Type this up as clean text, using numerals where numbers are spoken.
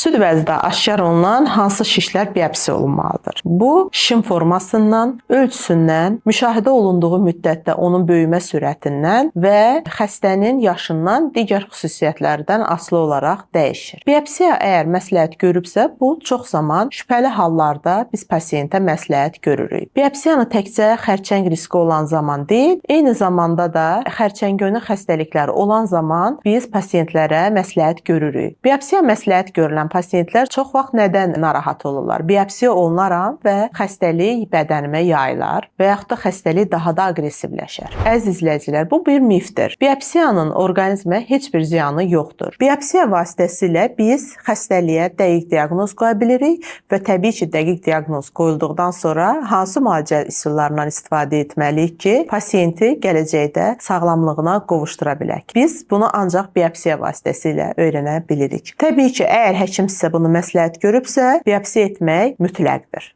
Süd vəzdə aşkar olunan hansı şişlər biopsiya olunmalıdır? Bu, şişin formasından, ölçüsündən, müşahidə olunduğu müddətdə onun böyümə sürətindən və xəstənin yaşından, digər xüsusiyyətlərdən asılı olaraq dəyişir. Biopsiya əgər məsləhət görübsə, bu çox zaman şübhəli hallarda biz pasientə məsləhət görürük. Biopsiyanı təkcə xərçəng riski olan zaman deyil, eyni zamanda da xərçəngönü xəstəlikləri olan zaman biz pasientlərə məsləhət görürük. Biopsiya məsləhət görülən pasientlər çox vaxt nədən narahat olurlar? Biopsiya olunaram və xəstəlik bədənimə yayılar və yaxud da xəstəlik daha da aqressivləşər. Əziz izləyicilər, bu bir mifdir. Biopsiyanın orqanizmə heç bir ziyanı yoxdur. Biopsiya vasitəsilə biz xəstəliyə dəqiq diaqnoz qoya bilirik və təbii ki, dəqiq diaqnoz qoyulduqdan sonra hansı müalicə üsullarından istifadə etməliyik ki, pasienti gələcəkdə sağlamlığına qovuşdura bilək. Biz bunu ancaq biopsiya vasitəsilə öyrənə bilirik. Təbii ki, əgər həkim sizə bunu məsləhət görübsə, biopsiya etmək mütləqdir.